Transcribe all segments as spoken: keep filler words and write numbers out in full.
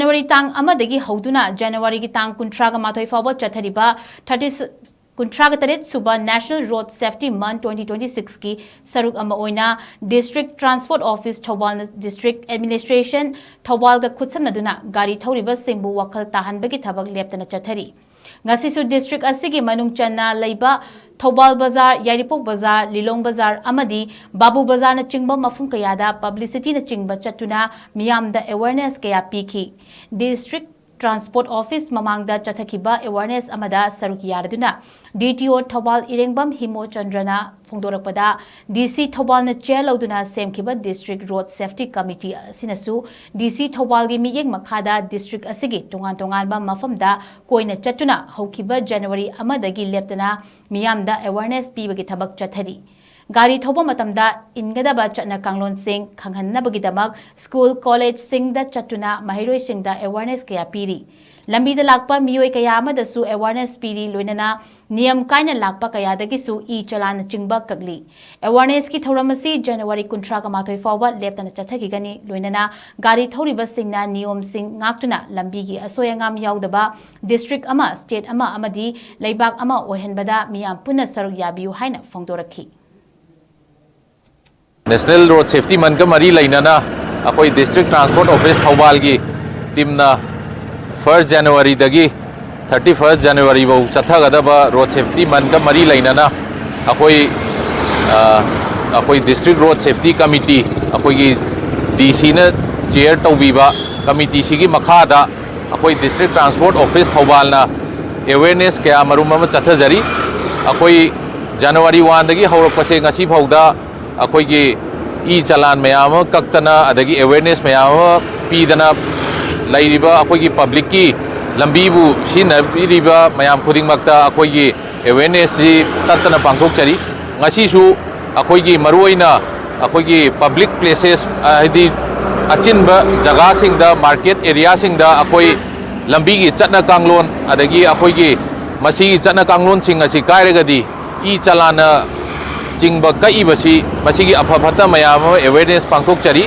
February ꯇꯥꯡ ꯑꯃꯗꯒꯤ ꯍꯧꯗꯨꯅ ꯖꯅꯋꯥꯔꯤꯒꯤ ꯇꯥꯡ ꯀꯨꯟꯊ꯭ꯔꯥꯒ ꯃꯥꯊꯣꯏ ꯐꯥꯎꯕ ꯆꯠꯊꯔꯤꯕ ꯊꯥꯔꯇꯤ ꯀꯨꯟꯊ꯭ꯔꯥꯒ ꯇꯔꯦꯠ ꯁꯨꯕ National Road Safety Month twenty twenty six ꯀꯤ ꯁꯔꯨꯛ ꯑꯃ ꯑꯣꯏꯅ District Transport Office ꯊꯧꯕꯥꯜꯅ District Administration ꯊꯧꯕꯥꯜꯒ ꯈꯨꯠꯁꯝꯅꯗꯨꯅ ꯒꯥꯔꯤ ꯊꯧꯔꯤꯕꯁꯤꯡꯕꯨ ꯋꯥꯈꯜ ꯇꯥꯍꯟꯕꯒꯤ ꯊꯕꯛ ꯂꯦꯞꯇꯅ ꯆꯠꯊꯔꯤ꯫ ꯉꯁꯤꯁꯨ district ꯑꯁꯤꯒꯤ ꯃꯅꯨꯡ ꯆꯟꯅ ꯂꯩꯕ ꯊꯧꯕꯥꯜ ꯕꯖꯥꯔ, ꯌꯥꯏꯔꯤꯄꯣꯛ ꯕꯖꯥꯔ, ꯂꯤꯂꯣꯡ ꯕꯖꯥꯔ ꯑꯃꯗꯤ ꯕꯥꯕꯨ ꯕꯖꯥꯔꯅꯆꯤꯡꯕ ꯃꯐꯝ ꯀꯌꯥꯗ publicityꯅꯆꯤꯡꯕ ꯆꯠꯇꯨꯅ ꯃꯤꯌꯥꯝꯗ awareness ꯀꯌꯥ ꯄꯤꯈꯤ꯫ District Transport Office ꯃꯃꯥꯡꯗ ꯆꯠꯊꯈꯤꯕ awareness ꯑꯃꯗ ꯁꯔꯨꯛ ꯌꯥꯔꯗꯨꯅ D T O Thoubal ꯏꯔꯦꯡꯕꯝ ꯍꯤꯃꯣꯆꯟꯗ꯭ꯔꯅ ꯐꯣꯡꯗꯣꯔꯛꯄꯗ, D C ꯊꯧꯕꯥꯜꯅ chair ꯂꯧꯗꯨꯅ ꯁꯦꯝꯈꯤꯕ District Road Safety Committee ꯑꯁꯤꯅꯁꯨ D C ꯊꯧꯕꯥꯜꯒꯤ ꯃꯤꯠꯌꯦꯡ ꯃꯈꯥꯗ district ꯑꯁꯤꯒꯤ ꯇꯣꯉꯥꯟ ꯇꯣꯉꯥꯟꯕ ꯃꯐꯝꯗ ꯀꯣꯏꯅ ꯆꯠꯇꯨꯅ ꯍꯧꯈꯤꯕ ꯖꯅꯋꯥꯔꯤ ꯑꯃꯗꯒꯤ ꯂꯦꯞꯇꯅ ꯃꯤꯌꯥꯝꯗ awareness ꯄꯤꯕꯒꯤ ꯊꯕꯛ ꯆꯠꯊꯔꯤ꯫ ꯒꯥꯔꯤ ꯊꯧꯕ ꯃꯇꯝꯗ ꯏꯟꯒꯗꯕ ꯆꯠꯅ ꯀꯥꯡꯂꯣꯟꯁꯤꯡ ꯈꯪꯍꯟꯅꯕꯒꯤꯗꯃꯛ school, collegeꯁꯤꯡꯗ ꯆꯠꯇꯨꯅ ꯃꯍꯩꯔꯣꯏꯁꯤꯡꯗ awareness ꯀꯌꯥ ꯄꯤꯔꯤ꯫ ꯂꯝꯕꯤꯗ ꯂꯥꯛꯄ ꯃꯤꯑꯣꯏ ꯀꯌꯥ ꯑꯃꯗꯁꯨ awareness ꯄꯤꯔꯤ, ꯂꯣꯏꯅꯅ ꯅꯤꯌꯝ ꯀꯥꯏꯅ ꯂꯥꯛꯄ ꯀꯌꯥꯗꯒꯤꯁꯨ e-challanꯅꯆꯤꯡꯕ ꯀꯛꯂꯤ꯫ Awarenessꯀꯤ ꯊꯧꯔꯝ ꯑꯁꯤ ꯖꯅꯋꯥꯔꯤ ꯀꯨꯟꯊ꯭ꯔꯥꯒ ꯃꯥꯊꯣꯏ ꯐꯥꯎꯕ ꯂꯦꯞꯇꯅ ꯆꯠꯊꯈꯤꯒꯅꯤ, ꯂꯣꯏꯅꯅ ꯒꯥꯔꯤ ꯊꯧꯔꯤꯕꯁꯤꯡꯅ ꯅꯤꯌꯣꯝꯁꯤꯡ ꯉꯥꯛꯇꯨꯅ ꯂꯝꯕꯤꯒꯤ ꯑꯁꯣꯏ ꯑꯉꯥꯝ ꯌꯥꯎꯗꯕ district ꯑꯃ, state ꯑꯃ ꯑꯃꯗꯤ ꯂꯩꯕꯥꯛ ꯑꯃ ꯑꯣꯏꯍꯟꯕꯗ ꯃꯤꯌꯥꯝ ꯄꯨꯟꯅ ꯁꯔꯨꯛ ꯌꯥꯕꯤꯌꯨ ꯍꯥꯏꯅ ꯐꯣꯡꯗꯣꯔꯛꯈꯤ꯫ National Road Safety Monthꯀ ꯃꯔꯤ ꯂꯩꯅꯅ ꯑꯩꯈꯣꯏ District Transport Office ꯊꯧꯕꯥꯜꯒꯤ teamꯅ first Januaryꯗꯒꯤ thirty first January ꯐꯥꯎ ꯆꯠꯊꯒꯗꯕ Road Safety Monthꯀ ꯃꯔꯤ ꯂꯩꯅꯅ ꯑꯩꯈꯣꯏ ꯑ, ꯑꯩꯈꯣꯏ District Road Safety Committee, ꯑꯩꯈꯣꯏꯒꯤ DCꯅ chair ꯇꯧꯕꯤꯕ committeeꯁꯤꯒꯤ ꯃꯈꯥꯗ ꯑꯩꯈꯣꯏ District Transport Office ꯊꯧꯕꯥꯜꯅ awareness ꯀꯌꯥ ꯃꯔꯨꯝ ꯑꯃ ꯆꯠꯊꯖꯔꯤ꯫ ꯑꯩꯈꯣꯏ January oneꯗꯒꯤ ꯍꯧꯔꯛꯄꯁꯦ ꯉꯁꯤ ꯐꯥꯎꯗ ꯑꯩꯈꯣꯏꯒꯤ e-challan ꯃꯌꯥꯝ ꯑꯃ ꯀꯛꯇꯅ, ꯑꯗꯒꯤ awareness ꯃꯌꯥꯝ ꯑꯃ ꯄꯤꯗꯅ, ꯂꯩꯔꯤꯕ ꯑꯩꯈꯣꯏꯒꯤ publicꯀꯤ ꯂꯝꯕꯤꯕꯨ ꯁꯤꯖꯤꯟꯅꯕꯤꯔꯤꯕ ꯃꯌꯥꯝ ꯈꯨꯗꯤꯡꯃꯛꯇ ꯑꯩꯈꯣꯏꯒꯤ awarenessꯁꯤ ꯇꯠꯇꯅ ꯄꯥꯡꯊꯣꯛꯆꯔꯤ꯫ ꯉꯁꯤꯁꯨ ꯑꯩꯈꯣꯏꯒꯤ ꯃꯔꯨꯑꯣꯏꯅ ꯑꯩꯈꯣꯏꯒꯤ public places, ꯍꯥꯏꯗꯤ ꯑꯆꯤꯟꯕ ꯖꯒꯥꯁꯤꯡꯗ, market areaꯁꯤꯡꯗ ꯑꯩꯈꯣꯏ ꯂꯝꯕꯤꯒꯤ ꯆꯠꯅ ꯀꯥꯡꯂꯣꯟ, ꯑꯗꯒꯤ ꯑꯩꯈꯣꯏꯒꯤ ꯃꯁꯤꯒꯤ ꯆꯠꯅ ꯀꯥꯡꯂꯣꯟꯁꯤꯡ ꯑꯁꯤ ꯀꯥꯏꯔꯒꯗꯤ e-challanꯅ ꯆꯤꯡꯕ ꯀꯛꯏꯕꯁꯤ, ꯃꯁꯤꯒꯤ ꯑꯐ ꯐꯠꯇ ꯃꯌꯥꯝ ꯑꯃ awareness ꯄꯥꯡꯊꯣꯛꯆꯔꯤ꯫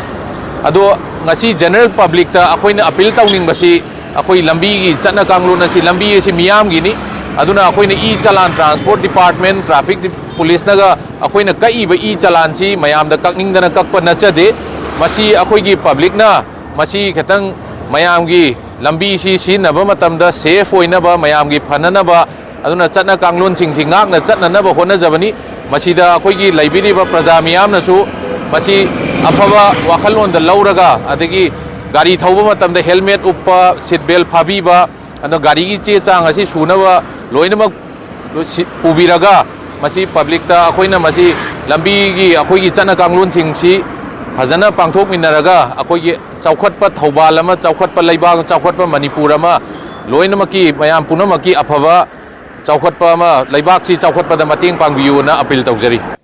ꯑꯗꯣ ꯉꯁꯤ general publicꯇ ꯑꯩꯈꯣꯏꯅ appeal ꯇꯧꯅꯤꯡꯕꯁꯤ, ꯑꯩꯈꯣꯏ ꯂꯝꯕꯤꯒꯤ ꯆꯠꯅ ꯀꯥꯡꯂꯣꯟ ꯑꯁꯤ, ꯂꯝꯕꯤ ꯑꯁꯤ ꯃꯤꯌꯥꯝꯒꯤꯅꯤ꯫ ꯑꯗꯨꯅ ꯑꯩꯈꯣꯏꯅ e-challan, transport department, traffic policeꯅꯒ ꯑꯩꯈꯣꯏꯅ ꯀꯛꯏꯕ e-challanꯁꯤ ꯃꯌꯥꯝꯗ ꯀꯛꯅꯤꯡꯗꯅ ꯀꯛꯄ ꯅꯠꯆꯗꯦ꯫ ꯃꯁꯤ ꯑꯩꯈꯣꯏꯒꯤ publicꯅ ꯃꯁꯤ ꯈꯤꯇꯪ ꯃꯌꯥꯝꯒꯤ ꯂꯝꯕꯤꯁꯤ ꯁꯤꯖꯤꯟꯅꯕ ꯃꯇꯝꯗ safe ꯑꯣꯏꯅꯕ, ꯃꯌꯥꯝꯒꯤ ꯐꯅꯅꯕ, ꯑꯗꯨꯅ ꯆꯠꯅ ꯀꯥꯡꯂꯣꯟꯁꯤꯡꯁꯤ ꯉꯥꯛꯅ ꯆꯠꯅꯅꯕ ꯍꯣꯠꯅꯖꯕꯅꯤ꯫ ꯃꯁꯤꯗ ꯑꯩꯈꯣꯏꯒꯤ ꯂꯩꯕꯤꯔꯤꯕ ꯄ꯭ꯔꯖꯥ ꯃꯤꯌꯥꯝꯅꯁꯨ ꯃꯁꯤ ꯑꯐꯕ ꯋꯥꯈꯜꯂꯣꯟꯗ ꯂꯧꯔꯒ, ꯑꯗꯒꯤ ꯒꯥꯔꯤ ꯊꯧꯕ ꯃꯇꯝꯗ helmet ꯎꯞꯄ, seat belt ꯐꯥꯕꯤꯕ, ꯑꯗꯣ ꯒꯥꯔꯤꯒꯤ ꯆꯦ ꯆꯥꯡ ꯑꯁꯤ ꯁꯨꯅꯕ ꯂꯣꯏꯅꯃꯛ ꯁꯤ-, ꯄꯨꯕꯤꯔꯒ, ꯃꯁꯤ publicꯇ ꯑꯩꯈꯣꯏꯅ ꯃꯁꯤ ꯂꯝꯕꯤꯒꯤ ꯑꯩꯈꯣꯏꯒꯤ ꯆꯠꯅ ꯀꯥꯡꯂꯣꯟꯁꯤꯡꯁꯤ ꯐꯖꯅ ꯄꯥꯡꯊꯣꯛꯃꯤꯟꯅꯔꯒ, ꯑꯩꯈꯣꯏꯒꯤ ꯆꯥꯎꯈꯠꯄ ꯊꯧꯕꯥꯜ ꯑꯃ, ꯆꯥꯎꯈꯠꯄ ꯂꯩꯕꯥꯛ, ꯆꯥꯎꯈꯠꯄ ꯃꯅꯤꯄꯨꯔ ꯑꯃ, ꯂꯣꯏꯅꯃꯛꯀꯤ, ꯃꯌꯥꯝ ꯄꯨꯝꯅꯃꯛꯀꯤ ꯑꯐꯕ ꯆꯥꯎꯈꯠꯄ ꯑꯃ, ꯂꯩꯕꯥꯛꯁꯤ ꯆꯥꯎꯈꯠꯄꯗ ꯃꯇꯦꯡ ꯄꯥꯡꯕꯤꯌꯨꯅ appeal ꯇꯧꯖꯔꯤ꯫